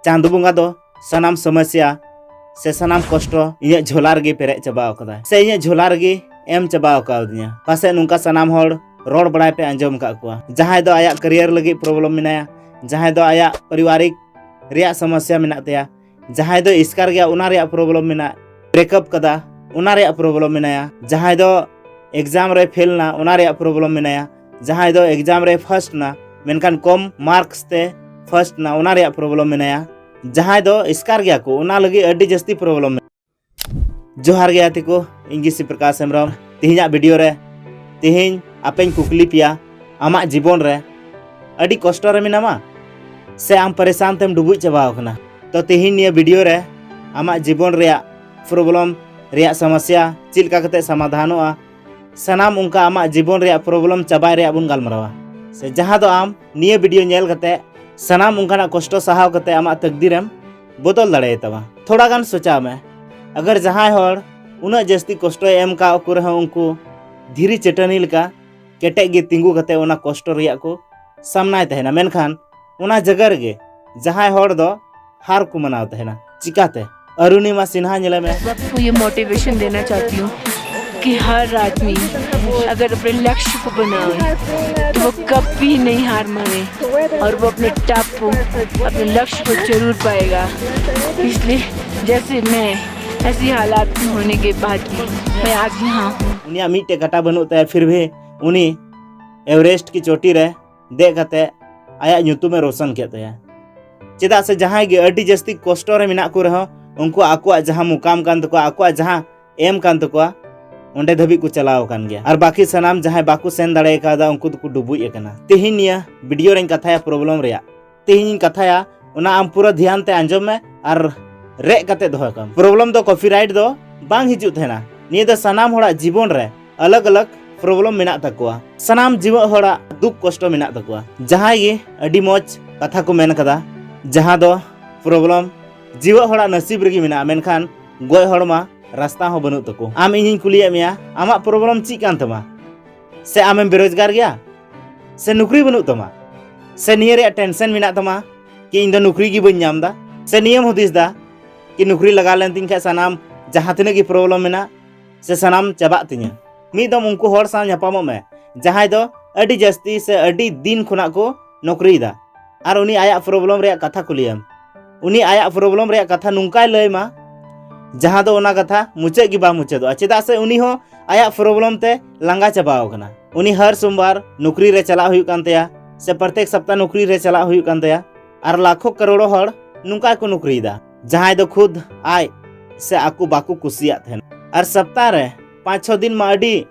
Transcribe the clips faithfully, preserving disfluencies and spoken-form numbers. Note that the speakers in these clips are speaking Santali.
ᱪᱟᱸᱫᱚ ᱵᱚᱸᱜᱟ ᱫᱚ ᱥᱟᱱᱟᱢ ᱥᱚᱢᱚᱥᱭᱟ ᱥᱮ ᱥᱟᱱᱟᱢ ᱠᱚᱥᱴᱚ ᱤᱧᱟᱹᱜ ᱡᱷᱚᱞᱟ ᱨᱮᱜᱮ ᱯᱮᱨᱮᱡ ᱪᱟᱵᱟ ᱟᱠᱟᱫᱟᱭ, ᱥᱮ ᱤᱧᱟᱹᱜ ᱡᱷᱚᱞᱟ ᱨᱮᱜᱮ ᱮᱢ ᱪᱟᱵᱟ ᱟᱠᱟᱣᱫᱤᱧᱟ᱾ ᱯᱟᱥᱮᱡ ᱱᱚᱝᱠᱟ ᱥᱟᱱᱟᱢ ᱦᱚᱲ ᱨᱚᱲ ᱵᱟᱲᱟᱭ ᱯᱮ ᱟᱸᱡᱚᱢ ᱟᱠᱟᱫ ᱠᱚᱣᱟ, ᱡᱟᱦᱟᱸᱭ ᱫᱚ ᱟᱭᱟᱜ ᱠᱮᱨᱤᱭᱟᱨ ᱞᱟᱹᱜᱤᱫ ᱯᱨᱚᱵᱞᱮᱢ ᱢᱮᱱᱟᱭᱟ, ᱡᱟᱦᱟᱸᱭ ᱫᱚ ᱟᱭᱟᱜ ᱯᱟᱨᱤᱵᱟᱨᱤᱠ ᱨᱮᱭᱟᱜ ᱥᱚᱢᱚᱥᱭᱟ ᱢᱮᱱᱟᱜ ᱛᱟᱭᱟ, ᱡᱟᱦᱟᱸᱭ ᱫᱚ ᱮᱥᱠᱟᱨ ᱜᱮᱭᱟ ᱚᱱᱟ ᱨᱮᱭᱟᱜ ᱯᱨᱚᱵᱞᱮᱢ ᱢᱮᱱᱟᱜ, ᱵᱨᱮᱠᱟᱯ ᱠᱟᱫᱟ ᱚᱱᱟ ᱨᱮᱭᱟᱜ ᱯᱨᱚᱵᱞᱮᱢ ᱢᱮᱱᱟᱭᱟ, ᱡᱟᱦᱟᱸᱭ ᱫᱚ ᱮᱠᱡᱟᱢ ᱨᱮ ᱯᱷᱮᱞ ᱱᱟ ᱚᱱᱟ ᱨᱮᱭᱟᱜ ᱯᱨᱚᱵᱞᱮᱢ ᱢᱮᱱᱟᱭᱟ, ᱡᱟᱦᱟᱸᱭ ᱫᱚ ᱮᱠᱡᱟᱢ ᱨᱮ ᱯᱷᱟᱥᱴ ᱱᱟ ᱢᱮᱱᱠᱷᱟᱱ ᱠᱚᱢ ᱢᱟᱨᱠᱥ ᱛᱮ ᱯᱷᱟᱥᱴ ᱱᱟ ᱚᱱᱟ ᱨᱮᱭᱟᱜ ᱯᱨᱚᱵᱞᱮᱢ ᱢᱮᱱᱟᱭᱟ, ᱡᱟᱦᱟᱸᱭ ᱫᱚ ᱮᱥᱠᱟᱨ ᱜᱮᱭᱟ ᱠᱚ ᱚᱱᱟ ᱞᱟᱹᱜᱤᱫ ᱟᱹᱰᱤ ᱡᱟᱹᱥᱛᱤ ᱯᱨᱚᱵᱞᱮᱢ ᱢᱮᱱᱟᱜᱼᱟ᱾ ᱡᱚᱦᱟᱨ ᱜᱮ ᱜᱟᱛᱮ ᱠᱚ, ᱤᱧ ᱜᱮ ᱥᱤᱵ ᱯᱨᱚᱠᱟᱥ ᱦᱮᱢᱵᱨᱚᱢ᱾ ᱛᱮᱦᱮᱧᱟᱜ ᱵᱷᱤᱰᱤᱭᱳ ᱨᱮ ᱛᱮᱦᱮᱧ ᱟᱯᱮᱧ ᱠᱩᱠᱞᱤ ᱯᱮᱭᱟ, ᱟᱢᱟᱜ ᱡᱤᱵᱚᱱ ᱨᱮ ᱟᱹᱰᱤ ᱠᱚᱥᱴᱚ ᱨᱮ ᱢᱮᱱᱟᱢᱟ ᱥᱮ ᱟᱢ ᱯᱟᱨᱤᱥᱟᱱ ᱛᱮᱢ ᱰᱩᱵᱩᱡ ᱪᱟᱵᱟᱣ ᱟᱠᱟᱱᱟ? ᱛᱚ ᱛᱮᱦᱮᱧ ᱱᱤᱭᱟᱹ ᱵᱷᱤᱰᱤᱭᱳ ᱨᱮ ᱟᱢᱟᱜ ᱡᱤᱵᱚᱱ ᱨᱮᱭᱟᱜ ᱯᱨᱚᱵᱞᱮᱢ ᱨᱮᱭᱟᱜ ᱥᱚᱢᱚᱥᱭᱟ ᱪᱮᱫ ᱞᱮᱠᱟ ᱠᱟᱛᱮ ᱥᱚᱢᱟᱫᱷᱟᱱᱚᱜᱼᱟ, ᱥᱟᱱᱟᱢ ᱚᱱᱠᱟ ᱟᱢᱟᱜ ᱡᱤᱵᱚᱱ ᱨᱮᱭᱟᱜ ᱯᱨᱚᱵᱞᱮᱢ ᱪᱟᱵᱟᱭ ᱨᱮᱭᱟᱜ ᱵᱚᱱ ᱜᱟᱞᱢᱟᱨᱟᱣᱟ, ᱥᱮ ᱡᱟᱦᱟᱸ ᱫᱚ ᱟᱢ ᱱᱤᱭᱟᱹ ᱵᱷᱤᱰᱤᱭᱳ ᱧᱮᱞ ᱠᱟᱛᱮ ᱥᱟᱱᱟᱢ ᱚᱱᱠᱟᱱᱟᱜ ᱠᱚᱥᱴᱚ ᱥᱟᱦᱟᱣ ᱠᱟᱛᱮ ᱟᱢᱟᱜ ᱛᱟᱠᱫᱤᱨᱮᱢ ᱵᱚᱫᱚᱞ ᱫᱟᱲᱮᱭᱟᱛᱟᱢᱟ᱾ ᱛᱷᱚᱲᱟ ᱜᱟᱱ ᱥᱚᱪᱟᱣ ᱢᱮ, ᱟᱜᱟᱨ ᱡᱟᱦᱟᱸᱭ ᱦᱚᱲ ᱩᱱᱟᱹᱜ ᱡᱟᱹᱥᱛᱤ ᱠᱚᱥᱴᱚᱭ ᱮᱢ ᱠᱟᱜ ᱠᱚ ᱨᱮᱦᱚᱸ ᱩᱱᱠᱩ ᱫᱷᱤᱨᱤ ᱪᱟᱹᱴᱟᱹᱱᱤ ᱞᱮᱠᱟ ᱠᱮᱴᱮᱡ ᱜᱮ ᱛᱤᱸᱜᱩ ᱠᱟᱛᱮ ᱚᱱᱟ ᱠᱚᱥᱴᱚ ᱨᱮᱭᱟᱜ ᱠᱚ ᱥᱟᱢᱱᱟᱭ ᱛᱟᱦᱮᱱᱟ, ᱢᱮᱱᱠᱷᱟᱱ ᱚᱱᱟ ᱡᱟᱭᱜᱟ ᱨᱮᱜᱮ ᱡᱟᱦᱟᱸᱭ ᱦᱚᱲ ᱫᱚ ᱦᱟᱨ ᱠᱚ ᱢᱟᱱᱟᱣ ᱛᱟᱦᱮᱱᱟ᱾ ᱪᱤᱠᱟᱛᱮ? ᱚᱨᱩᱱᱤᱢᱟ ᱥᱤᱱᱦᱟ ᱧᱮᱞᱮ ᱢᱮ᱾ मैं आपको ये मोटिवेशन देना चाहती हूँ कि हर आदमी अगर अपने लक्ष्य को बनाए तो वो कभी नहीं हार माने और वो अपने टॉप को, अपने लक्ष्य को जरूर पाएगा। इसलिए जैसे मैं ऐसी हालात में होने के बाद भी मैं आज यहाँ हूँ। ᱩᱱᱤᱭᱟᱜ ᱢᱤᱫᱴᱮᱡ ᱠᱟᱴᱟ ᱵᱟᱹᱱᱩᱜ ᱛᱟᱭᱟ, ᱯᱷᱤᱨ ᱵᱷᱤ ᱩᱱᱤ ᱮᱵᱷᱨᱮᱥᱴ ᱠᱤ ᱪᱚᱴᱤ ᱨᱮ ᱫᱮᱡ ᱠᱟᱛᱮ ᱟᱭᱟᱜ ᱧᱩᱛᱩᱢᱮ ᱨᱳᱥᱚᱱ ᱠᱮᱫ ᱛᱟᱭᱟ᱾ ᱪᱮᱫᱟᱜ ᱥᱮ ᱡᱟᱦᱟᱸᱭ ᱜᱮ ᱟᱹᱰᱤ ᱡᱟᱹᱥᱛᱤ ᱠᱚᱥᱴᱚ ᱨᱮ ᱢᱮᱱᱟᱜ ᱠᱚ ᱨᱮᱦᱚᱸ ᱩᱱᱠᱩ ᱟᱠᱚᱣᱟᱜ ᱡᱟᱦᱟᱸ ᱢᱩᱠᱟᱢ ᱠᱟᱱ ᱛᱟᱠᱚᱣᱟ, ᱟᱠᱚᱣᱟᱜ ᱡᱟᱦᱟᱸ ᱮᱢ ᱠᱟᱱ ᱛᱟᱠᱚᱣᱟ ᱚᱸᱰᱮ ᱫᱷᱟᱹᱵᱤᱡ ᱠᱚ ᱪᱟᱞᱟᱣ ᱟᱠᱟᱱ ᱜᱮᱭᱟ᱾ ᱟᱨ ᱵᱟᱹᱠᱤ ᱥᱟᱱᱟᱢ ᱡᱟᱦᱟᱸᱭ ᱵᱟᱠᱚ ᱥᱮᱱ ᱫᱟᱲᱮ ᱠᱟᱣᱫᱟ ᱩᱱᱠᱩ ᱫᱚᱠᱚ ᱰᱩᱵᱩᱡ ᱟᱠᱟᱱᱟ᱾ ᱛᱮᱦᱮᱧ ᱱᱤᱭᱟᱹ ᱵᱷᱤᱰᱤᱭᱳ ᱨᱮᱧ ᱠᱟᱛᱷᱟᱭᱟ ᱯᱨᱚᱵᱞᱮᱢ ᱨᱮᱭᱟᱜ᱾ ᱛᱮᱦᱮᱧ ᱤᱧ ᱠᱟᱛᱷᱟᱭᱟ, ᱚᱱᱟ ᱟᱢ ᱯᱩᱨᱟᱹ ᱫᱷᱮᱭᱟᱱ ᱛᱮ ᱟᱸᱡᱚᱢ ᱢᱮ ᱟᱨ ᱨᱮᱜ ᱠᱟᱛᱮ ᱫᱚᱦᱚ ᱠᱟᱢ᱾ ᱯᱨᱚᱵᱞᱮᱢ ᱫᱚ ᱠᱚᱯᱤᱨᱟᱭᱤᱴ ᱫᱚ ᱵᱟᱝ ᱦᱤᱡᱩᱜ ᱛᱟᱦᱮᱱᱟ᱾ ᱱᱤᱭᱟᱹ ᱫᱚ ᱥᱟᱱᱟᱢ ᱦᱚᱲᱟᱜ ᱡᱤᱵᱚᱱ ᱨᱮ ᱟᱞᱟᱜᱽ ᱟᱞᱟᱜᱽ ᱯᱨᱚᱵᱞᱮᱢ ᱢᱮᱱᱟᱜ ᱛᱟᱠᱚᱣᱟ᱾ ᱥᱟᱱᱟᱢ ᱡᱤᱣᱮᱫ ᱦᱚᱲᱟᱜ ᱫᱩᱠ ᱠᱚᱥᱴᱚ ᱢᱮᱱᱟᱜ ᱛᱟᱠᱚᱣᱟ᱾ ᱡᱟᱦᱟᱸᱭ ᱜᱮ ᱟᱹᱰᱤ ᱢᱚᱡᱽ ᱠᱟᱛᱷᱟ ᱠᱚ ᱢᱮᱱ ᱠᱟᱫᱟ, ᱡᱟᱦᱟᱸ ᱫᱚ ᱯᱨᱚᱵᱞᱮᱢ ᱡᱤᱣᱮᱫ ᱦᱚᱲᱟᱜ ᱱᱟᱥᱤᱵ ᱨᱮᱜᱮ ᱢᱮᱱᱟᱜᱼᱟ, ᱢᱮᱱᱠᱷᱟᱱ ᱜᱚᱡ ᱦᱚᱲ ᱢᱟ ᱨᱟᱥᱛᱟ ᱦᱚᱸ ᱵᱟᱹᱱᱩᱜ ᱛᱟᱠᱚ᱾ ᱟᱢ ᱤᱧᱤᱧ ᱠᱩᱞᱤᱭᱮᱫ ᱢᱮᱭᱟ, ᱟᱢᱟᱜ ᱯᱨᱚᱵᱞᱮᱢ ᱪᱮᱫ ᱠᱟᱱ ᱛᱟᱢᱟ? ᱥᱮ ᱟᱢᱮᱢ ᱵᱮᱨᱳᱡᱽᱜᱟᱨ ᱜᱮᱭᱟ? ᱥᱮ ᱱᱩᱠᱨᱤ ᱵᱟᱹᱱᱩᱜ ᱛᱟᱢᱟ? ᱥᱮ ᱱᱤᱭᱟᱹ ᱨᱮᱭᱟᱜ ᱴᱮᱱᱥᱮᱱ ᱢᱮᱱᱟᱜ ᱛᱟᱢᱟ? ᱠᱤ ᱤᱧ ᱫᱚ ᱱᱚᱠᱨᱤ ᱜᱮ ᱵᱟᱹᱧ ᱧᱟᱢ ᱮᱫᱟ? ᱥᱮ ᱱᱤᱭᱟᱹᱢ ᱦᱩᱫᱤᱥ ᱮᱫᱟ ᱠᱤ ᱱᱚᱠᱨᱤ ᱞᱟᱜᱟᱣ ᱞᱮᱱ ᱛᱤᱧ ᱠᱷᱟᱱ ᱥᱟᱱᱟᱢ ᱡᱟᱦᱟᱸ ᱛᱤᱱᱟᱹᱜ ᱜᱮ ᱯᱨᱚᱵᱞᱮᱢ ᱢᱮᱱᱟᱜ ᱥᱮ ᱥᱟᱱᱟᱢ ᱪᱟᱵᱟᱜ ᱛᱤᱧᱟᱹ? ᱢᱤᱫ ᱫᱚᱢ ᱩᱱᱠᱩ ᱦᱚᱲ ᱥᱟᱶ ᱧᱟᱯᱟᱢᱚᱜ ᱢᱮ, ᱡᱟᱦᱟᱸᱭ ᱫᱚ ᱟᱹᱰᱤ ᱡᱟᱹᱥᱛᱤ ᱥᱮ ᱟᱹᱰᱤ ᱫᱤᱱ ᱠᱷᱚᱱᱟᱜ ᱠᱚ ᱱᱚᱠᱨᱤᱭᱮᱫᱟ, ᱟᱨ ᱩᱱᱤ ᱟᱭᱟᱜ ᱯᱨᱚᱵᱞᱮᱢ ᱨᱮᱭᱟᱜ ᱠᱟᱛᱷᱟ ᱠᱩᱞᱤᱭᱮᱢ᱾ ᱩᱱᱤ ᱟᱭᱟᱜ ᱯᱨᱚᱵᱞᱮᱢ ᱨᱮᱭᱟᱜ ᱠᱟᱛᱷᱟ ᱱᱚᱝᱠᱟᱭ ᱞᱟᱹᱭ ᱢᱟ, ᱡᱟᱦᱟᱸ ᱫᱚ ᱚᱱᱟ ᱠᱟᱛᱷᱟ ᱢᱩᱪᱟᱹᱫ ᱜᱮ ᱵᱟᱝ ᱢᱩᱪᱟᱹᱫᱚᱜᱼᱟ, ᱪᱮᱫᱟᱜ ᱥᱮ ᱩᱱᱤ ᱦᱚᱸ ᱟᱭᱟᱜ ᱯᱨᱚᱵᱞᱮᱢ ᱛᱮ ᱞᱟᱸᱜᱟ ᱪᱟᱵᱟᱣ ᱟᱠᱟᱱᱟ᱾ ᱩᱱᱤ ᱦᱟᱨ ᱥᱳᱢᱵᱟᱨ ᱱᱚᱠᱨᱤ ᱨᱮ ᱪᱟᱞᱟᱜ ᱦᱩᱭᱩᱜ ᱠᱟᱱ ᱛᱟᱭᱟ, ᱥᱮ ᱯᱨᱚᱛᱮᱠ ᱥᱚᱯᱛᱟ ᱱᱚᱠᱨᱤ ᱨᱮ ᱪᱟᱞᱟᱜ ᱦᱩᱭᱩᱜ ᱠᱟᱱ ᱛᱟᱭᱟ, ᱟᱨ ᱞᱟᱠᱷᱚ ᱠᱟᱨᱳᱲᱚ ᱦᱚᱲ ᱱᱚᱝᱠᱟ ᱠᱚ ᱱᱚᱠᱨᱤᱭᱮᱫᱟ, ᱡᱟᱦᱟᱸᱭ ᱫᱚ ᱠᱷᱩᱫ ᱟᱡ ᱥᱮ ᱟᱠᱚ ᱵᱟᱠᱚ ᱠᱩᱥᱤᱭᱟᱜ ᱛᱟᱦᱮᱱᱟ᱾ ᱟᱨ ᱥᱚᱯᱛᱟ ᱨᱮ ᱯᱟᱸᱪ ᱪᱷᱚ ᱫᱤᱱ ᱢᱟ ᱟᱹᱰᱤ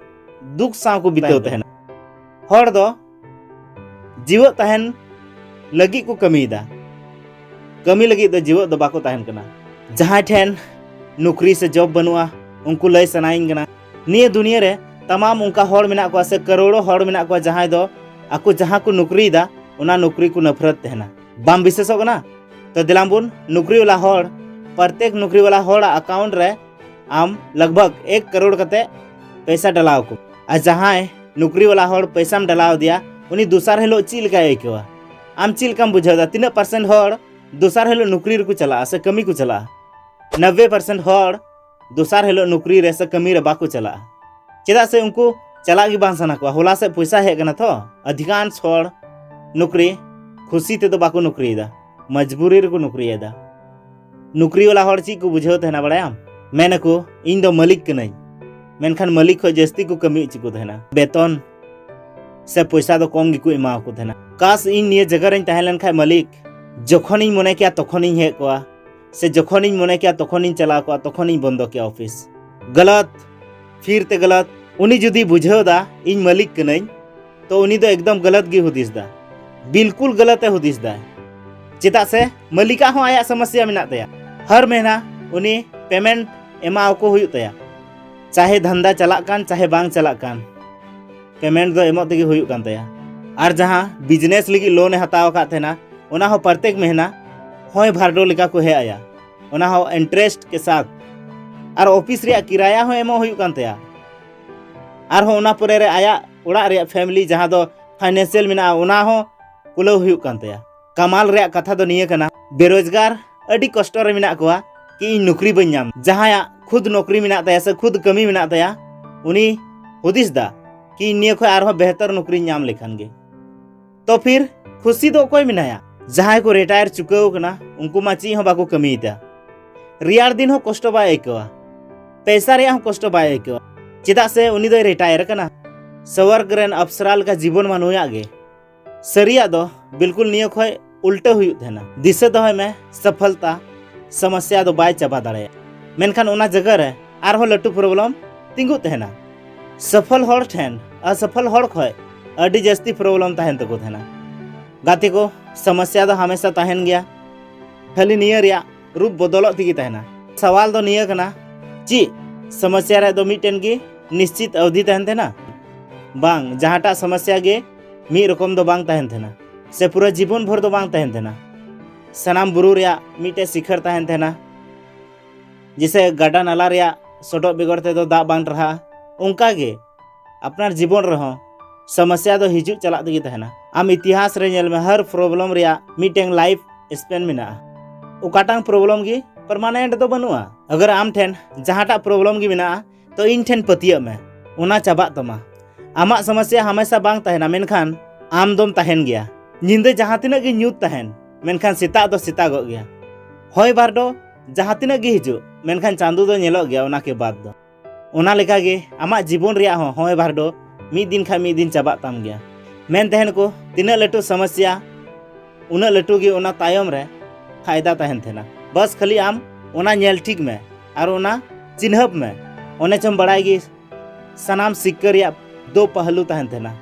ᱫᱩᱠ ᱥᱟᱶ ᱠᱚ ᱵᱤᱛᱟᱹᱣ ᱛᱟᱦᱮᱱᱟ᱾ ᱦᱚᱲ ᱫᱚ ᱡᱤᱣᱮᱫ ᱛᱟᱦᱮᱱ ᱞᱟᱹᱜᱤᱫ ᱠᱚ ᱠᱟᱹᱢᱤᱭᱮᱫᱟ, ᱠᱟᱹᱢᱤ ᱞᱟᱹᱜᱤᱫ ᱫᱚ ᱡᱤᱣᱮᱫ ᱫᱚ ᱵᱟᱠᱚ ᱛᱟᱦᱮᱱ ᱠᱟᱱᱟ᱾ ᱡᱟᱦᱟᱸᱭ ᱴᱷᱮᱱ ᱱᱚᱠᱨᱤ ᱥᱮ ᱡᱚᱵ ᱵᱟᱹᱱᱩᱜᱼᱟ, ᱩᱱᱠᱩ ᱞᱟᱹᱭ ᱥᱟᱱᱟᱭᱤᱧ ᱠᱟᱱᱟ᱾ ᱱᱤᱭᱟᱹ ᱫᱩᱱᱤᱭᱟᱹ ᱨᱮ ᱛᱟᱢᱟᱢ ᱚᱱᱠᱟ ᱦᱚᱲ ᱢᱮᱱᱟᱜ ᱠᱚᱣᱟ ᱥᱮ ᱠᱟᱨᱳᱲᱚ ᱦᱚᱲ ᱢᱮᱱᱟᱜ ᱠᱚᱣᱟ, ᱡᱟᱦᱟᱸᱭ ᱫᱚ ᱟᱠᱚ ᱡᱟᱦᱟᱸ ᱠᱚ ᱱᱚᱠᱨᱤᱭᱮᱫᱟ, ᱚᱱᱟ ᱱᱚᱠᱨᱤ ᱠᱚ ᱱᱟᱯᱷᱨᱟᱛ ᱛᱟᱦᱮᱱᱟ᱾ ᱵᱟᱢ ᱵᱤᱥᱥᱟᱹᱥᱚᱜ ᱠᱟᱱᱟ? ᱛᱚ ᱫᱮᱞᱟᱝ ᱵᱚᱱ, ᱱᱚᱠᱨᱤ ᱣᱟᱞᱟ ᱦᱚᱲ, ᱯᱨᱚᱛᱮᱠ ᱱᱚᱠᱨᱤ ᱣᱟᱞᱟ ᱦᱚᱲᱟᱜ ᱟᱠᱟᱣᱩᱱᱴ ᱨᱮ ᱟᱢ ᱞᱟᱜᱽ ᱵᱷᱟᱜᱽ ᱮᱠ ᱠᱟᱨᱳᱲ ᱠᱟᱛᱮ ᱯᱚᱭᱥᱟ ᱰᱟᱞᱟᱣ ᱠᱚ᱾ ᱟᱨ ᱡᱟᱦᱟᱸᱭ ᱱᱚᱠᱨᱤ ᱣᱟᱞᱟ ᱦᱚᱲ ᱯᱚᱭᱥᱟᱢ ᱰᱟᱞᱟᱣ ᱟᱫᱮᱭᱟ, ᱩᱱᱤ ᱫᱚᱥᱟᱨ ᱦᱤᱞᱳᱜ ᱪᱮᱫ ᱞᱮᱠᱟᱭ ᱟᱹᱭᱠᱟᱹᱣᱟ? ᱟᱢ ᱪᱮᱫ ᱞᱮᱠᱟᱢ ᱵᱩᱡᱷᱟᱹᱣ ᱮᱫᱟ? ᱛᱤᱱᱟᱹᱜ ᱯᱟᱨᱥᱮᱱᱴ ᱦᱚᱲ ᱫᱚᱥᱟᱨ ᱦᱤᱞᱳᱜ ᱱᱚᱠᱨᱤ ᱨᱮᱠᱚ ᱪᱟᱞᱟᱜᱼᱟ ᱥᱮ ᱠᱟᱹᱢᱤ ᱠᱚ ᱪᱟᱞᱟᱜᱼᱟ? ᱱᱚᱵᱵᱳᱭ ᱯᱟᱨᱥᱮᱱᱴ ᱦᱚᱲ ᱫᱚᱥᱟᱨ ᱦᱤᱞᱳᱜ ᱱᱚᱠᱨᱤ ᱨᱮ ᱥᱮ ᱠᱟᱹᱢᱤ ᱨᱮ ᱵᱟᱠᱚ ᱪᱟᱞᱟᱜᱼᱟ, ᱪᱮᱫᱟᱜ ᱥᱮ ᱩᱱᱠᱩ ᱪᱟᱞᱟᱜ ᱜᱮ ᱵᱟᱝ ᱥᱟᱱᱟ ᱠᱚᱣᱟ᱾ ᱦᱚᱞᱟ ᱥᱮᱫ ᱯᱚᱭᱥᱟ ᱦᱮᱡ ᱠᱟᱱᱟ ᱛᱚ᱾ ᱚᱫᱷᱤᱠᱟᱝᱥ ᱦᱚᱲ ᱱᱚᱠᱨᱤ ᱠᱷᱩᱥᱤ ᱛᱮᱫᱚ ᱵᱟᱠᱚ ᱱᱚᱠᱨᱤᱭᱮᱫᱟ, ᱢᱚᱡᱽᱵᱩᱨᱤ ᱨᱮᱠᱚ ᱱᱚᱠᱨᱤᱭᱮᱫᱟ᱾ ᱱᱚᱠᱨᱤ ᱣᱟᱞᱟ ᱦᱚᱲ ᱪᱮᱫ ᱠᱚ ᱵᱩᱡᱷᱟᱹᱣ ᱛᱟᱦᱮᱱᱟ ᱵᱟᱲᱟᱭᱟᱢ? ᱢᱮᱱ ᱟᱠᱚ, "ᱤᱧ ᱫᱚ ᱢᱟᱹᱞᱤᱠ ᱠᱟᱹᱱᱟᱹᱧ", ᱢᱮᱱᱠᱷᱟᱱ ᱢᱟᱹᱞᱤᱠ ᱠᱷᱚᱱ ᱡᱟᱹᱥᱛᱤ ᱠᱚ ᱠᱟᱹᱢᱤ ᱦᱚᱪᱚ ᱠᱚ ᱛᱟᱦᱮᱱᱟ᱾ ᱵᱮᱛᱚᱱ ᱥᱮ ᱯᱚᱭᱥᱟ ᱫᱚ ᱠᱚᱢ ᱜᱮᱠᱚ ᱮᱢᱟ ᱠᱚ ᱛᱟᱦᱮᱱᱟ᱾ ᱠᱟᱥ ᱤᱧ ᱱᱤᱭᱟᱹ ᱡᱟᱭᱜᱟ ᱨᱮᱧ ᱛᱟᱦᱮᱸ ᱞᱮᱱ ᱠᱷᱟᱱ ᱢᱟᱹᱞᱤᱠ, ᱡᱚᱠᱷᱚᱱᱤᱧ ᱢᱚᱱᱮ ᱠᱮᱭᱟ ᱛᱚᱠᱷᱚᱱᱤᱧ ᱦᱮᱡ ᱠᱚᱜᱼᱟ, ᱥᱮ ᱡᱚᱠᱷᱚᱱᱤᱧ ᱢᱚᱱᱮ ᱠᱮᱭᱟ ᱛᱚᱠᱷᱚᱱᱤᱧ ᱪᱟᱞᱟᱣ ᱠᱚᱜᱼᱟ, ᱛᱚᱠᱷᱚᱱᱤᱧ ᱵᱚᱱᱫᱚ ᱠᱮᱭᱟ ᱚᱯᱷᱤᱥ᱾ ᱜᱟᱞᱟᱛ, ᱯᱷᱤᱨ ᱛᱮ ᱜᱟᱞᱟᱛ᱾ ᱩᱱᱤ ᱡᱩᱫᱤ ᱵᱩᱡᱷᱟᱹᱣ ᱫᱟ ᱤᱧ ᱢᱟᱹᱞᱤᱠ ᱠᱟᱹᱱᱟᱹᱧ, ᱛᱚ ᱩᱱᱤ ᱫᱚ ᱮᱠᱫᱚᱢ ᱜᱟᱞᱟᱛ ᱜᱮ ᱦᱩᱫᱤᱥ ᱫᱟ, ᱵᱤᱞᱠᱩᱞ ᱜᱟᱞᱟᱛ ᱮ ᱦᱩᱫᱤᱥ ᱫᱟ᱾ ᱪᱮᱫᱟᱜ ᱥᱮ ᱢᱟᱹᱞᱤᱠᱟᱜ ᱦᱚᱸ ᱟᱭᱟᱜ ᱥᱚᱢᱚᱥᱭᱟ ᱢᱮᱱᱟᱜ ᱛᱟᱭᱟ᱾ ᱦᱟᱨ ᱢᱟᱹᱦᱱᱟᱹ ᱩᱱᱤ ᱯᱮᱢᱮᱱᱴ ᱮᱢᱟ ᱟᱠᱚ ᱦᱩᱭᱩᱜ ᱛᱟᱭᱟ, ᱪᱟᱦᱮ ᱫᱷᱟᱱᱫᱟ ᱪᱟᱞᱟᱜ ᱠᱟᱱ ᱪᱟᱦᱮ ᱵᱟᱝ ᱪᱟᱞᱟᱜ ᱠᱟᱱ, ᱯᱮᱢᱮᱱᱴ ᱫᱚ ᱮᱢᱚᱜ ᱛᱮᱜᱮ ᱦᱩᱭᱩᱜ ᱠᱟᱱ ᱛᱟᱭᱟ᱾ ᱟᱨ ᱡᱟᱦᱟᱸ ᱵᱤᱡᱽᱱᱮᱥ ᱞᱟᱹᱜᱤᱫ ᱞᱳᱱ ᱮ ᱦᱟᱛᱟᱣ ᱟᱠᱟᱫ ᱛᱟᱦᱮᱱᱟ, ᱚᱱᱟ ᱦᱚᱸ ᱯᱨᱚᱛᱮᱠ ᱢᱟᱹᱦᱱᱟᱹ ᱦᱚᱸᱭ ᱵᱷᱟᱨᱰᱳ ᱞᱮᱠᱟ ᱠᱚ ᱦᱮᱡ ᱟᱭᱟ, ᱚᱱᱟ ᱦᱚᱸ ᱤᱱᱴᱟᱨᱮᱥᱴ ᱠᱮ ᱥᱟᱛᱷ᱾ ᱟᱨ ᱚᱯᱷᱤᱥ ᱨᱮᱭᱟᱜ ᱠᱤᱨᱟᱭᱟ ᱦᱚᱸ ᱮᱢᱚᱜ ᱦᱩᱭᱩᱜ ᱠᱟᱱ ᱛᱟᱭᱟ᱾ ᱟᱨᱦᱚᱸ ᱚᱱᱟ ᱯᱚᱨᱮ ᱨᱮ ᱟᱭᱟᱜ ᱚᱲᱟᱜ ᱨᱮᱭᱟᱜ ᱯᱷᱮᱢᱤᱞᱤ ᱡᱟᱦᱟᱸ ᱫᱚ ᱯᱷᱟᱭᱱᱮᱱᱥᱤᱭᱟᱞ ᱢᱮᱱᱟᱜᱼᱟ, ᱚᱱᱟ ᱦᱚᱸ ᱠᱩᱞᱟᱹᱣ ᱦᱩᱭᱩᱜ ᱠᱟᱱ ᱛᱟᱭᱟ᱾ ᱠᱟᱢᱟᱞ ᱨᱮᱭᱟᱜ ᱠᱟᱛᱷᱟ ᱫᱚ ᱱᱤᱭᱟᱹ ᱠᱟᱱᱟ, ᱵᱮᱨᱳᱡᱽᱜᱟᱨ ᱟᱹᱰᱤ ᱠᱚᱥᱴᱚ ᱨᱮ ᱢᱮᱱᱟᱜ ᱠᱚᱣᱟ ᱠᱤ ᱤᱧ ᱱᱚᱠᱨᱤ ᱵᱟᱹᱧ ᱧᱟᱢ᱾ ᱡᱟᱦᱟᱸᱭᱟᱜ ᱠᱷᱩᱫ ᱱᱚᱠᱨᱤ ᱢᱮᱱᱟᱜ ᱛᱟᱭᱟ ᱥᱮ ᱠᱷᱩᱫ ᱠᱟᱹᱢᱤ ᱢᱮᱱᱟᱜ ᱛᱟᱭᱟ, ᱩᱱᱤ ᱦᱩᱫᱤᱥ ᱫᱟ ᱠᱤ ᱤᱧ ᱱᱤᱭᱟᱹ ᱠᱷᱚᱱ ᱟᱨᱦᱚᱸ ᱵᱮᱦᱛᱚᱨ ᱱᱚᱠᱨᱤᱧ ᱧᱟᱢ ᱞᱮᱠᱷᱟᱱ ᱜᱮ᱾ ᱛᱚ ᱯᱷᱤᱨ ᱠᱷᱩᱥᱤ ᱫᱚ ᱚᱠᱚᱭ ᱢᱮᱱᱟᱭᱟ? ᱡᱟᱦᱟᱸᱭ ᱠᱚ ᱨᱤᱴᱟᱭᱟᱨ ᱪᱩᱠᱟᱹᱣ ᱠᱟᱱᱟ, ᱩᱱᱠᱩ ᱢᱟ ᱪᱮᱫ ᱦᱚᱸ ᱵᱟᱠᱚ ᱠᱟᱹᱢᱤᱭᱮᱫᱟ᱾ ᱨᱮᱭᱟᱲ ᱫᱤᱱ ᱦᱚᱸ ᱠᱚᱥᱴᱚ ᱵᱟᱭ ᱟᱹᱭᱠᱟᱹᱣᱟ, ᱯᱮᱭᱥᱟ ᱨᱮᱭᱟᱜ ᱦᱚᱸ ᱠᱚᱥᱴᱚ ᱵᱟᱭ ᱟᱹᱭᱠᱟᱹᱣᱟ, ᱪᱮᱫᱟᱜ ᱥᱮ ᱩᱱᱤ ᱫᱚᱭ ᱨᱤᱴᱟᱭᱟᱨ ᱠᱟᱱᱟ᱾ ᱥᱣᱚᱨᱜᱽ ᱨᱮᱱ ᱟᱯᱥᱨᱟ ᱞᱮᱠᱟ ᱡᱤᱵᱚᱱ ᱢᱟ ᱱᱩᱭᱟᱜ ᱜᱮ᱾ ᱥᱟᱹᱨᱤᱭᱟᱜ ᱫᱚ ᱵᱤᱞᱠᱩᱞ ᱱᱤᱭᱟᱹ ᱠᱷᱚᱡ ᱩᱞᱴᱟᱹ ᱦᱩᱭᱩᱜ ᱛᱟᱦᱮᱱᱟ᱾ ᱫᱤᱥᱟᱹ ᱫᱚᱦᱚᱭ ᱢᱮ, ᱥᱚᱯᱷᱚᱞᱛᱟ ᱥᱚᱢᱚᱥᱭᱟ ᱫᱚ ᱵᱟᱭ ᱪᱟᱵᱟ ᱫᱟᱲᱮᱭᱟᱜᱼᱟ, ᱢᱮᱱᱠᱷᱟᱱ ᱚᱱᱟ ᱡᱟᱭᱜᱟ ᱨᱮ ᱟᱨᱦᱚᱸ ᱞᱟᱹᱴᱩ ᱯᱨᱚᱵᱞᱮᱢ ᱛᱤᱸᱜᱩᱜ ᱛᱟᱦᱮᱱᱟ᱾ ᱥᱚᱯᱷᱚᱞ ᱦᱚᱲ ᱴᱷᱮᱱ ᱚᱥᱚᱯᱷᱚᱞ ᱦᱚᱲ ᱠᱷᱚᱡ ᱟᱹᱰᱤ ᱡᱟᱹᱥᱛᱤ ᱯᱨᱚᱵᱞᱮᱢ ᱛᱟᱦᱮᱱ ᱛᱟᱠᱚ ᱛᱟᱦᱮᱱᱟ᱾ ᱜᱟᱛᱮ ᱠᱚ, ᱥᱚᱢᱚᱥᱭᱟ ᱫᱚ ᱦᱟᱢᱮᱥᱟ ᱛᱟᱦᱮᱱ ᱜᱮᱭᱟ, ᱠᱷᱟᱹᱞᱤ ᱱᱤᱭᱟᱹ ᱨᱮᱭᱟᱜ ᱨᱩᱯ ᱵᱚᱫᱚᱞᱚᱜ ᱛᱮᱜᱮ ᱛᱟᱦᱮᱱᱟ᱾ ᱥᱟᱣᱟᱞ ᱫᱚ ᱱᱤᱭᱟᱹ ᱠᱟᱱᱟ, ᱪᱮᱫ ᱥᱚᱢᱚᱥᱭᱟ ᱨᱮ ᱫᱚ ᱢᱤᱫᱴᱮᱱ ᱜᱮ ᱱᱤᱥᱪᱤᱛ ᱟᱣᱫᱷᱤ ᱛᱟᱦᱮᱱ ᱛᱟᱦᱮᱱᱟ? ᱵᱟᱝ, ᱡᱟᱦᱟᱸᱴᱟᱜ ᱥᱚᱢᱚᱥᱭᱟ ᱜᱮ ᱢᱤᱫ ᱨᱚᱠᱚᱢ ᱫᱚ ᱵᱟᱝ ᱛᱟᱦᱮᱱ ᱛᱟᱦᱮᱱᱟ, ᱥᱮ ᱯᱩᱨᱟᱹ ᱡᱤᱵᱚᱱ ᱵᱷᱳᱨ ᱫᱚ ᱵᱟᱝ ᱛᱟᱦᱮᱱ ᱛᱟᱦᱮᱱᱟ᱾ ᱥᱟᱱᱟᱢ ᱵᱩᱨᱩ ᱨᱮᱭᱟᱜ ᱢᱤᱫᱴᱮᱡ ᱥᱤᱠᱷᱟᱹᱨ ᱛᱟᱦᱮᱱ ᱛᱟᱦᱮᱱᱟ, ᱡᱮᱥᱮ ᱜᱟᱰᱟ ᱱᱟᱞᱟ ᱨᱮᱭᱟᱜ ᱥᱚᱰᱚᱜ ᱵᱮᱜᱚᱨ ᱛᱮᱫᱚ ᱫᱟᱜ ᱵᱟᱝ ᱴᱟᱨᱦᱟᱜᱼᱟ, ᱚᱱᱠᱟ ᱜᱮ ᱟᱯᱱᱟᱨ ᱡᱤᱵᱚᱱ ᱨᱮᱦᱚᱸ ᱥᱚᱢᱚᱥᱭᱟ ᱫᱚ ᱦᱤᱡᱩᱜ ᱪᱟᱞᱟᱜ ᱛᱮᱜᱮ ᱛᱟᱦᱮᱱᱟ᱾ ᱟᱢ ᱤᱛᱤᱦᱟᱥ ᱨᱮ ᱧᱮᱞ ᱢᱮ, ᱦᱟᱨ ᱯᱨᱚᱵᱞᱮᱢ ᱨᱮᱭᱟᱜ ᱢᱤᱫᱴᱮᱱ ᱞᱟᱭᱤᱯᱷ ᱥᱯᱮᱱ ᱢᱮᱱᱟᱜᱼᱟ᱾ ᱚᱠᱟᱴᱟᱝ ᱯᱨᱚᱵᱞᱮᱢ ᱜᱮ ᱯᱟᱨᱢᱟᱱᱮᱱᱴ ᱫᱚ ᱵᱟᱹᱱᱩᱜᱼᱟ᱾ ᱟᱜᱟᱨ ᱟᱢ ᱴᱷᱮᱱ ᱡᱟᱦᱟᱸᱴᱟᱜ ᱯᱨᱚᱵᱞᱮᱢ ᱜᱮ ᱢᱮᱱᱟᱜᱼᱟ, ᱛᱚ ᱤᱧ ᱴᱷᱮᱱ ᱯᱟᱹᱛᱭᱟᱹᱜ ᱢᱮ, ᱚᱱᱟ ᱪᱟᱵᱟᱜ ᱛᱟᱢᱟ᱾ ᱟᱢᱟᱜ ᱥᱚᱢᱚᱥᱭᱟ ᱦᱟᱢᱮᱥᱟ ᱵᱟᱝ ᱛᱟᱦᱮᱱᱟ, ᱢᱮᱱᱠᱷᱟᱱ ᱟᱢ ᱫᱚᱢ ᱛᱟᱦᱮᱱ ᱜᱮᱭᱟ᱾ ᱧᱤᱫᱟᱹ ᱡᱟᱦᱟᱸ ᱛᱤᱱᱟᱹᱜ ᱜᱮ ᱧᱩᱛ ᱛᱟᱦᱮᱱ, ᱢᱮᱱᱠᱷᱟᱱ ᱥᱮᱛᱟᱜ ᱫᱚ ᱥᱮᱛᱟᱜᱚᱜ ᱜᱮᱭᱟ᱾ ᱦᱚᱭ ᱵᱟᱨᱰᱚ ᱡᱟᱦᱟᱸ ᱛᱤᱱᱟᱹᱜ ᱜᱮ ᱦᱤᱡᱩᱜ, ᱢᱮᱱᱠᱷᱟᱱ ᱪᱟᱸᱫᱚ ᱫᱚ ᱧᱮᱞᱚᱜ ᱜᱮᱭᱟ ᱚᱱᱟ ᱠᱮ ᱵᱟᱫᱽ ᱫᱚ᱾ ᱚᱱᱟ ᱞᱮᱠᱟᱜᱮ ᱟᱢᱟᱜ ᱡᱤᱵᱚᱱ ᱨᱮᱭᱟᱜ ᱦᱚᱸ ᱦᱚᱭ ᱵᱟᱨᱰᱚ ᱢᱤᱫ ᱫᱤᱱ ᱠᱷᱟᱱ ᱢᱤᱫ ᱫᱤᱱ ᱪᱟᱵᱟᱜ ᱛᱟᱢ ᱜᱮᱭᱟ᱾ ᱢᱮᱱ ᱛᱟᱦᱮᱱ ᱠᱚ, ᱛᱤᱱᱟᱹᱜ ᱞᱟᱹᱴᱩ ᱥᱚᱢᱚᱥᱭᱟ, ᱩᱱᱟᱹᱜ ᱞᱟᱹᱴᱩ ᱜᱮ ᱚᱱᱟ ᱛᱟᱭᱚᱢ ᱨᱮ ᱯᱷᱟᱭᱫᱟ ᱛᱟᱦᱮᱱ ᱛᱟᱦᱮᱱᱟ᱾ ᱵᱟᱥ ᱠᱷᱟᱹᱞᱤ ᱟᱢ ᱚᱱᱟ ᱧᱮᱞ ᱴᱷᱤᱠ ᱢᱮ ᱟᱨ ᱚᱱᱟ ᱪᱤᱱᱦᱟᱹᱯ ᱢᱮ᱾ ᱚᱱᱮ ᱪᱚᱢ ᱵᱟᱲᱟᱭ ᱜᱮ, ᱥᱟᱱᱟᱢ ᱥᱤᱠᱠᱟᱹ ᱨᱮᱭᱟᱜ ᱫᱚ ᱯᱟᱦᱞᱩ ᱛᱟᱦᱮᱱ ᱛᱟᱦᱮᱱᱟ,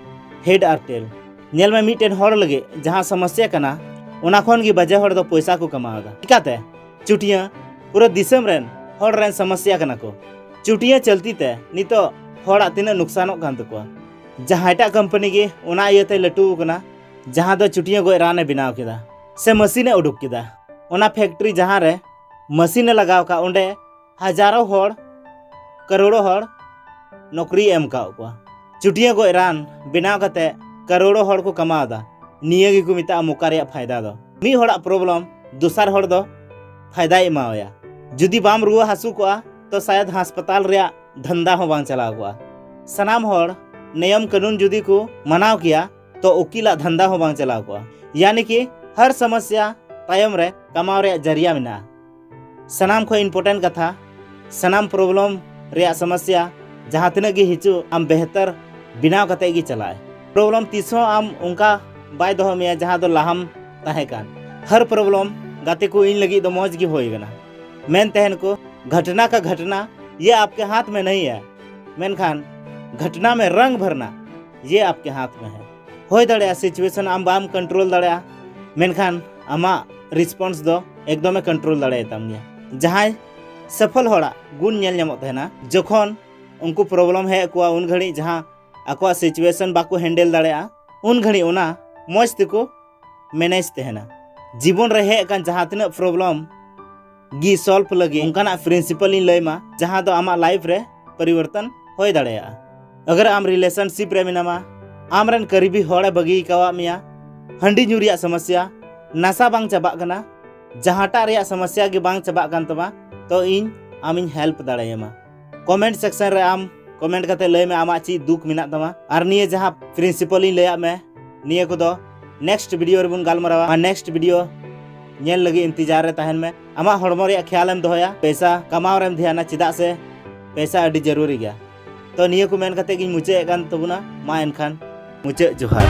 ᱦᱮᱰ ᱟᱨ ᱴᱮᱞ᱾ ᱧᱮᱞ ᱢᱮ, ᱢᱤᱫᱴᱮᱱ ᱦᱚᱲ ᱞᱟᱹᱜᱤᱫ ᱡᱟᱦᱟᱸ ᱥᱚᱢᱚᱥᱭᱟ ᱠᱟᱱᱟ, ᱚᱱᱟ ᱠᱷᱚᱱ ᱜᱮ ᱵᱟᱡᱮ ᱦᱚᱲ ᱫᱚ ᱯᱚᱭᱥᱟ ᱠᱚ ᱠᱟᱢᱟᱣ ᱮᱫᱟ᱾ ᱪᱤᱠᱟᱛᱮ? ᱪᱩᱴᱤᱭᱟᱹ ᱯᱩᱨᱟᱹ ᱫᱤᱥᱚᱢ ᱨᱮᱱ ᱦᱚᱲ ᱨᱮᱱ ᱥᱚᱢᱚᱥᱭᱟ ᱠᱟᱱᱟ ᱠᱚ᱾ ᱪᱩᱴᱤᱭᱟᱹ ᱪᱟᱞᱛᱤ ᱛᱮ ᱱᱤᱛᱚᱜ ᱦᱚᱲᱟᱜ ᱛᱤᱱᱟᱹᱜ ᱱᱩᱠᱥᱟᱱᱚᱜ ᱠᱟᱱ ᱛᱟᱠᱚᱣᱟ᱾ ᱡᱟᱦᱟᱸᱭᱴᱟᱜ ᱠᱳᱢᱯᱟᱱᱤ ᱜᱮ ᱚᱱᱟ ᱤᱭᱟᱹᱛᱮ ᱞᱟᱹᱴᱩ ᱟᱠᱟᱱᱟ, ᱡᱟᱦᱟᱸ ᱫᱚ ᱪᱩᱴᱤᱭᱟᱹ ᱜᱚᱡ ᱨᱟᱱ ᱮ ᱵᱮᱱᱟᱣ ᱠᱮᱫᱟ ᱥᱮ ᱢᱟᱥᱤᱱ ᱮ ᱩᱰᱩᱠ ᱠᱮᱫᱟ᱾ ᱚᱱᱟ ᱯᱷᱮᱠᱴᱨᱤ ᱡᱟᱦᱟᱸ ᱨᱮ ᱢᱟᱥᱤᱱ ᱮ ᱞᱟᱜᱟᱣ ᱠᱟᱜ, ᱚᱸᱰᱮ ᱦᱟᱡᱟᱨᱚ ᱦᱚᱲ, ᱠᱟᱨᱳᱲᱚ ᱦᱚᱲ ᱱᱚᱠᱨᱤᱭ ᱮᱢ ᱠᱟᱜ ᱠᱚᱣᱟ᱾ ᱪᱩᱴᱤᱭᱟᱹ ᱜᱚᱡ ᱨᱟᱱ ᱵᱮᱱᱟᱣ ᱠᱟᱛᱮ ᱠᱟᱨᱳᱲᱚ ᱦᱚᱲ ᱠᱚ ᱠᱟᱢᱟᱣ ᱮᱫᱟ᱾ ᱱᱤᱭᱟᱹ ᱜᱮᱠᱚ ᱢᱮᱛᱟᱜᱼᱟ ᱢᱚᱠᱟ ᱨᱮᱭᱟᱜ ᱯᱷᱟᱭᱫᱟ ᱫᱚ᱾ ᱢᱤᱫ ᱦᱚᱲᱟᱜ ᱯᱨᱚᱵᱞᱮᱢ ᱫᱚᱥᱟᱨ ᱦᱚᱲ ᱫᱚ ᱯᱷᱟᱭᱫᱟᱭ ᱮᱢᱟᱣᱟᱭᱟ᱾ ᱡᱩᱫᱤ ᱵᱟᱢ ᱨᱩᱣᱟᱹ ᱦᱟᱹᱥᱩ ᱠᱚᱜᱼᱟ, ᱛᱚ ᱥᱟᱭᱟᱫ ᱦᱟᱥᱯᱟᱛᱟᱞ ᱨᱮᱭᱟᱜ ᱫᱷᱟᱱᱫᱟ ᱦᱚᱸ ᱵᱟᱝ ᱪᱟᱞᱟᱣ ᱠᱚᱜᱼᱟ᱾ ᱥᱟᱱᱟᱢ ᱦᱚᱲ ᱱᱤᱭᱚᱢ ᱠᱟᱹᱱᱩᱱ ᱡᱩᱫᱤ ᱠᱚ ᱢᱟᱱᱟᱣ ᱠᱮᱭᱟ, ᱛᱚ ᱩᱠᱤᱞᱟᱜ ᱫᱷᱟᱱᱫᱟ ᱦᱚᱸ ᱵᱟᱝ ᱪᱟᱞᱟᱣ ᱠᱚᱜᱼᱟ᱾ ᱭᱟᱱᱤ ᱠᱤ ᱦᱟᱨ ᱥᱚᱢᱚᱥᱭᱟ ᱛᱟᱭᱚᱢ ᱨᱮ ᱠᱟᱢᱟᱣ ᱨᱮᱭᱟᱜ ᱡᱟᱹᱨᱤᱭᱟ ᱢᱮᱱᱟᱜᱼᱟ᱾ ᱥᱟᱱᱟᱢ ᱠᱷᱚᱱ ᱤᱢᱯᱚᱨᱴᱮᱱᱴ ᱠᱟᱛᱷᱟ, ᱥᱟᱱᱟᱢ ᱯᱨᱚᱵᱞᱮᱢ ᱨᱮᱭᱟᱜ ᱥᱚᱢᱚᱥᱭᱟ ᱡᱟᱦᱟᱸ ᱛᱤᱱᱟᱹᱜ ᱜᱮ ᱦᱤᱡᱩᱜ, ᱟᱢ ᱵᱮᱦᱛᱟᱨ ᱵᱮᱱᱟᱣ ᱠᱟᱛᱮ ᱜᱮ ᱪᱟᱞᱟᱜ ᱟᱭ᱾ ᱯᱨᱚᱵᱞᱮᱢ ᱛᱤᱥ ᱦᱚᱸ ᱟᱢ ᱚᱱᱠᱟ ᱵᱟᱭ ᱫᱚᱦᱚ ᱢᱮᱭᱟ ᱡᱟᱦᱟᱸ ᱫᱚ ᱞᱟᱦᱟᱢ ᱛᱟᱦᱮᱸ ᱠᱟᱱ᱾ ᱦᱟᱨ ᱯᱨᱚᱵᱞᱮᱢ ᱜᱟᱛᱮ ᱠᱚ ᱤᱧ ᱞᱟᱹᱜᱤᱫ ᱫᱚ ᱢᱚᱡᱽ ᱜᱮ ᱦᱩᱭ ᱠᱟᱱᱟ᱾ ᱢᱮᱱ ᱛᱟᱦᱮᱱ ᱠᱚ, "ᱜᱷᱚᱴᱱᱟ ᱠᱟ ᱜᱷᱚᱴᱱᱟ, ᱭᱮ ᱟᱯᱠᱮ ᱦᱟᱛᱷ ᱢᱮ ᱱᱟᱦᱤ ᱦᱟᱭ, ᱢᱮᱱᱠᱷᱟᱱ ᱜᱷᱚᱴᱱᱟ ᱢᱮ ᱨᱚᱝ ᱵᱷᱚᱨᱱᱟ, ᱭᱮ ᱟᱯᱠᱮ ᱦᱟᱛᱷ ᱢᱮ ᱦᱟᱭ᱾" ᱦᱩᱭ ᱫᱟᱲᱮᱭᱟᱜᱼᱟ ᱥᱤᱪᱩᱭᱮᱥᱚᱱ ᱟᱢ ᱵᱟᱢ ᱠᱚᱱᱴᱨᱳᱞ ᱫᱟᱲᱮᱭᱟᱜᱼᱟ, ᱢᱮᱱᱠᱷᱟᱱ ᱟᱢᱟᱜ ᱨᱮᱥᱯᱚᱱᱥ ᱫᱚ ᱮᱠᱫᱚᱢᱮ ᱠᱚᱱᱴᱨᱳᱞ ᱫᱟᱲᱮᱭᱟᱛᱟᱢ ᱜᱮᱭᱟ᱾ ᱡᱟᱦᱟᱸᱭ ᱥᱚᱯᱷᱚᱞ ᱦᱚᱲᱟᱜ ᱜᱩᱱ ᱧᱮᱞ ᱧᱟᱢᱚᱜ ᱛᱟᱦᱮᱱᱟ, ᱡᱚᱠᱷᱚᱱ ᱩᱱᱠᱩ ᱯᱨᱚᱵᱞᱮᱢ ᱦᱮᱡ ᱟᱠᱚᱣᱟ, ᱩᱱ ᱜᱷᱟᱹᱲᱤᱡ ᱡᱟᱦᱟᱸ ᱟᱠᱚᱣᱟᱜ ᱥᱤᱪᱩᱭᱮᱥᱚᱱ ᱵᱟᱠᱚ ᱦᱮᱱᱰᱮᱞ ᱫᱟᱲᱮᱭᱟᱜᱼᱟ, ᱩᱱ ᱜᱷᱟᱹᱲᱤᱡ ᱚᱱᱟ ᱢᱚᱡᱽ ᱛᱮᱠᱚ ᱢᱮᱱᱮᱡᱽ ᱛᱟᱦᱮᱱᱟ᱾ ᱡᱤᱵᱚᱱ ᱨᱮ ᱦᱮᱡ ᱟᱠᱟᱱ ᱡᱟᱦᱟᱸ ᱛᱤᱱᱟᱹᱜ ᱯᱨᱚᱵᱞᱮᱢ ᱜᱮ ᱥᱚᱞᱵᱷ ᱞᱟᱹᱜᱤᱫ ᱚᱱᱠᱟᱱᱟᱜ ᱯᱨᱤᱱᱥᱤᱯᱟᱞ ᱤᱧ ᱞᱟᱹᱭ ᱢᱟ, ᱡᱟᱦᱟᱸ ᱫᱚ ᱟᱢᱟᱜ ᱞᱟᱭᱤᱯᱷ ᱨᱮ ᱯᱚᱨᱤᱵᱚᱨᱛᱚᱱ ᱦᱩᱭ ᱫᱟᱲᱮᱭᱟᱜᱼᱟ᱾ ᱟᱜᱟᱨ ᱟᱢ ᱨᱤᱞᱮᱥᱚᱱᱥᱤᱯ ᱨᱮ ᱢᱮᱱᱟᱢᱟ, ᱟᱢᱨᱮᱱ ᱠᱟᱨᱤᱵᱤ ᱦᱚᱲᱮ ᱵᱟᱹᱜᱤ ᱟᱠᱟᱣᱟᱫ ᱢᱮᱭᱟ, ᱦᱟᱺᱰᱤ ᱧᱩ ᱨᱮᱭᱟᱜ ᱥᱚᱢᱚᱥᱭᱟ, ᱱᱟᱥᱟ ᱵᱟᱝ ᱪᱟᱵᱟᱜ ᱠᱟᱱᱟ, ᱡᱟᱦᱟᱸᱴᱟᱜ ᱨᱮᱭᱟᱜ ᱥᱚᱢᱚᱥᱭᱟ ᱜᱮ ᱵᱟᱝ ᱪᱟᱵᱟᱜ ᱠᱟᱱ ᱛᱟᱢᱟ, ᱛᱚ ᱤᱧ ᱟᱢᱤᱧ ᱦᱮᱞᱯ ᱫᱟᱲᱮᱭᱟᱢᱟ᱾ ᱠᱚᱢᱮᱱᱴ ᱥᱮᱠᱥᱚᱱ ᱨᱮ ᱟᱢ ᱠᱚᱢᱮᱱᱴ ᱠᱟᱛᱮ ᱞᱟᱹᱭ ᱢᱮ ᱟᱢᱟᱜ ᱪᱮᱫ ᱫᱩᱠ ᱢᱮᱱᱟᱜ ᱛᱟᱢᱟ, ᱟᱨ ᱱᱤᱭᱟᱹ ᱡᱟᱦᱟᱸ ᱯᱨᱤᱱᱥᱤᱯᱟᱞ ᱤᱧ ᱞᱟᱹᱭᱟᱫ ᱢᱮ, ᱱᱤᱭᱟᱹ ᱠᱚᱫᱚ ᱱᱮᱠᱥᱴ ᱵᱷᱤᱰᱤᱭᱳ ᱨᱮᱵᱚᱱ ᱜᱟᱞᱢᱟᱨᱟᱣᱟ᱾ ᱟᱨ ᱱᱮᱠᱥᱴ ᱵᱷᱤᱰᱤᱭᱳ ᱧᱮᱞ ᱞᱟᱹᱜᱤᱫ ᱤᱱᱛᱮᱡᱟᱨ ᱨᱮ ᱛᱟᱦᱮᱱ ᱢᱮ᱾ ᱟᱢᱟᱜ ᱦᱚᱲᱢᱚ ᱨᱮᱭᱟᱜ ᱠᱷᱮᱭᱟᱞᱮᱢ ᱫᱚᱦᱚᱭᱟ, ᱯᱚᱭᱥᱟ ᱠᱟᱢᱟᱣ ᱨᱮᱢ ᱫᱷᱮᱭᱟᱱᱟ, ᱪᱮᱫᱟᱜ ᱥᱮ ᱯᱚᱭᱥᱟ ᱟᱹᱰᱤ ᱡᱟᱹᱨᱩᱨᱤ ᱜᱮᱭᱟ᱾ ᱛᱚ ᱱᱤᱭᱟᱹ ᱠᱚ ᱢᱮᱱ ᱠᱟᱛᱮ ᱜᱤᱧ ᱢᱩᱪᱟᱹᱫ ᱮᱫ ᱠᱟᱱ ᱛᱟᱵᱚᱱᱟ᱾ ᱢᱟ ᱮᱱᱠᱷᱟᱱ ᱢᱩᱪᱟᱹᱫ ᱡᱚᱦᱟᱨ᱾